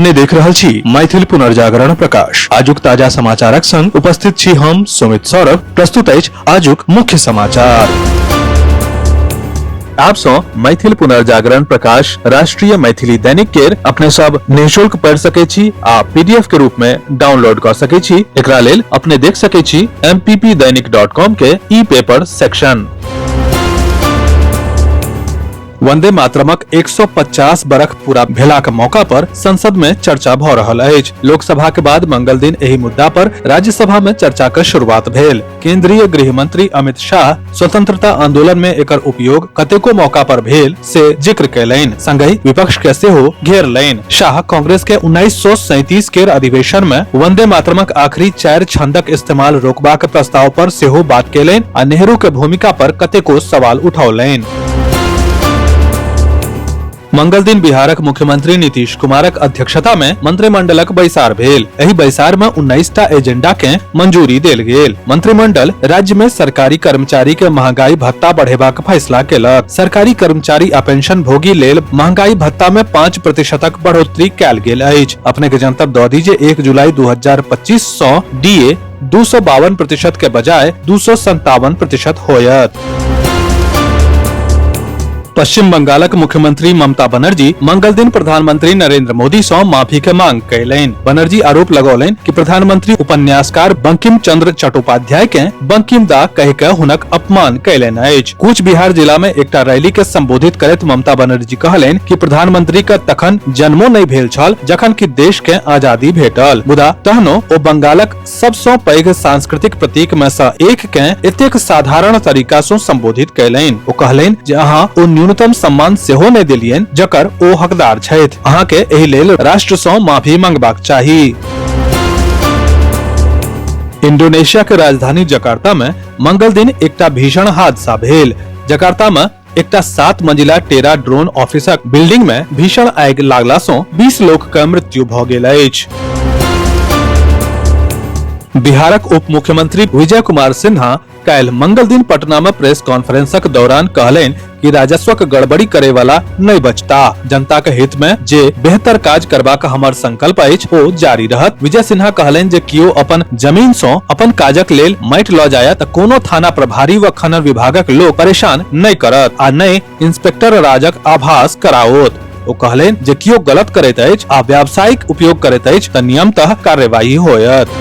अपने देख रहल छी मैथिल पुनर्जागरण प्रकाश। आजुक ताजा समाचारक संग उपस्थित छी हम सुमित सौरभ। प्रस्तुत अछि आजुक मुख्य समाचार। आप सौ मैथिल पुनर्जागरण प्रकाश राष्ट्रीय मैथिली दैनिक केर अपने सब निःशुल्क पढ़ सके छी आ पीडीएफ के रूप में डाउनलोड कर सके छी। एकरा लेल अपने देख सके छी mppdainik.com के ई पेपर सेक्शन। वंदे मातरमक 150 बरख पूरा भेलाक मौका पर संसद में चर्चा भ रहल अछि। लोकसभा के बाद मंगल दिन एहि मुद्दा पर राज्यसभा में चर्चा के शुरुआत भेल। केंद्रीय गृह मंत्री अमित शाह स्वतंत्रता आंदोलन में एकर उपयोग कतेको मौका पर भेल से जिक्र कयलनि, संगहि विपक्ष के सेहो घेरलनि। शाह कांग्रेस के 1937 केर अधिवेशन में वंदे मातरमक आखिरी 4 छंदक इस्तेमाल रोकबाक प्रस्ताव पर सेहो बात कयलनि आ नेहरू के भूमिका पर कतेको सवाल उठौलनि। मंगल दिन बिहारक मुख्यमंत्री नीतीश कुमारक अध्यक्षता में मंत्रिमंडलक बैसार भेल। एहि बैसार में 19 टा एजेंडा के मंजूरी देल गेल। मंत्रिमंडल राज्य में सरकारी कर्मचारी के महंगाई भत्ता बढ़ेबाक फैसला केलक। सरकारी कर्मचारी आ पेंशन भोगी लेल महंगाई भत्ता में 5% बढ़ोतरी कयल गेल अछि। अपने के जनतब दऽ दी जे 1 जुलाई 2025 सँ डीए 252% के बजाय 257% होयत। पश्चिम बंगालक मुख्यमंत्री ममता बनर्जी मंगल दिन प्रधानमंत्री नरेंद्र मोदी सँ माफी के मांग कयलनि। बनर्जी आरोप लगौलनि कि प्रधानमंत्री उपन्यासकार बंकिम चंद्र चट्टोपाध्याय के बंकिम दा कहि के हुनक अपमान कयलनि अछि। कूच बिहार जिला में एकटा रैली के संबोधित करैत ममता बनर्जी कहलनि कि प्रधानमंत्री के तखन जन्मो नहि भेल छल जखन कि देश के आजादी भेटल, मुदा तहनो ओ बंगालक सबसँ पैघ सांस्कृतिक प्रतीक में सँ एक के एतेक साधारण तरीका सँ संबोधित कयलनि। ओ कहलनि जे अहाँ ओ न्यूनतम सम्मान सेहो नहि देलियनि जकर ओ हकदार छथि। अहाँ के एहि लेल राष्ट्र सँ माफी मंगबाक चाही। इंडोनेशिया के राजधानी जकार्ता में मंगल दिन एकटा भीषण हादसा भेल। जकार्ता में एकटा 7 मंजिला टेरा ड्रोन ऑफिसक बिल्डिंग में भीषण आगि लागला सँ 20 लोक के मृत्यु भ गेल अछि। बिहारक उप मुख्यमंत्री विजय कुमार सिन्हा काल्हि मंगल दिन पटना में प्रेस कॉन्फ्रेंसक दौरान कहलनि कि राजस्वक गड़बड़ी करे वाला नहीं बचता। जनता के हित में जे बेहतर काज करबाक हमर संकल्प अछि ओ जारी रहत। विजय सिन्हा कहलनि जे कियो अपन जमीन सँ अपन काजक लेल माटि लऽ जायत तऽ कोनो थाना प्रभारी व खनन विभागक लोक परेशान नहि करत आ नहि इंस्पेक्टर राजक आभास कराओत। ओ कहलनि जे कियो गलत करैत अछि आ व्यावसायिक उपयोग करैत अछि तऽ नियमतः कार्यवाही होयत।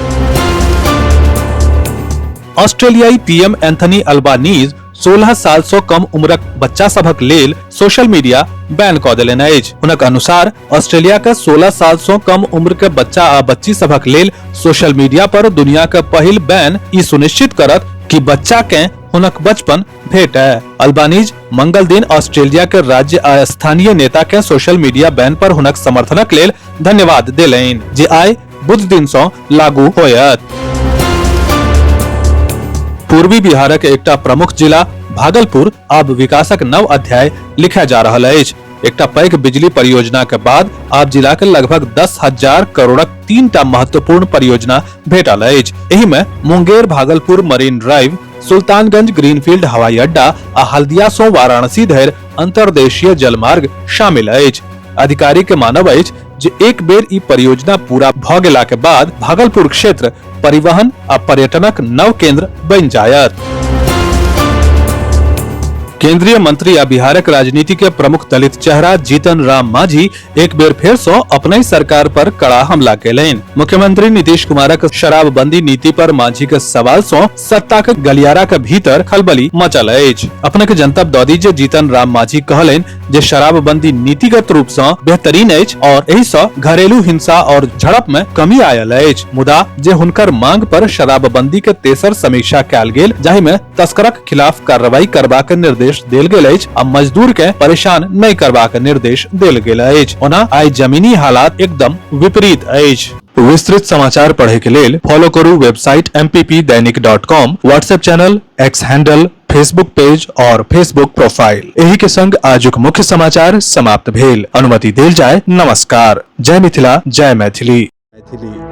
ऑस्ट्रेलियाई पीएम एंथनी अल्बानीज 16 साल सँ कम उम्रक बच्चा सभक लेल सोशल मीडिया बैन कऽ देलनि अछि। हुनक अनुसार ऑस्ट्रेलिया के 16 साल सँ कम उम्र के बच्चा आ बच्ची सभक लेल सोशल मीडिया पर दुनिया के पहिल बैन ई सुनिश्चित करत कि बच्चा के हुनक बचपन भेटय। अल्बानीज मंगल दिन ऑस्ट्रेलिया के राज्य आ स्थानीय नेता के सोशल मीडिया बैन पर हुनक समर्थनक लेल धन्यवाद देलनि, जे आइ बुध दिन सँ लागू होयत। पूर्वी बिहारक एकटा प्रमुख जिला भागलपुर आब विकासक नव अध्याय लिखा जा रहल अछि। एकटा पैघ बिजली परियोजना के बाद आब जिला के लगभग 10,000 करोड़क 3टा महत्वपूर्ण परियोजना भेटल अछि। एहि में Munger Bhagalpur marine drive, Sultanganj greenfield हवाई अड्डा आ हल्दिया सं वाराणसी धरि अंतर्देशीय जलमार्ग शामिल अछि। अधिकारी के मानब अछि जे एक बेर ई परियोजना पूरा भ गेला के बाद भागलपुर क्षेत्र परिवहन आ पर्यटनक नव केंद्र बनि जायत। केंद्रीय मंत्री आ बिहारक राजनीति के प्रमुख दलित चेहरा जीतन राम मांझी एक बेर फेर सं अपनहि सरकार पर कड़ा हमला केलनि। मुख्यमंत्री नीतीश कुमारक शराबबंदी नीति पर मांझी के सवाल सं सत्ता के गलियारा के भीतर खलबली मचल अछि। अपने के जनतब दऽ दी जे जीतन राम मांझी कहलनि जे शराबबंदी नीतिगत रूप सँ बेहतरीन अछि और एहि सँ घरेलू हिंसा और झड़प में कमी आयल अछि, मुदा जे हुनकर मांग पर शराबबंदी के तेसर समीक्षा कयल गेल, जाहि में तस्करक खिलाफ कार्रवाई करबाक निर्देश देल गेल अछि आ मजदूर के परेशान नहि करबाक निर्देश देल गेल अछि। ओना आइ जमीनी हालात एकदम विपरीत अछि। विस्तृत समाचार पढ़े के लेल फॉलो करू website mppdainik.com, WhatsApp channel, X handle, Facebook page और फेसबुक प्रोफाइल। एही के संग आजुक मुख्य समाचार समाप्त भेल। अनुमति देल जाय। नमस्कार। जय मिथिला, जय मैथिली। मैथिली।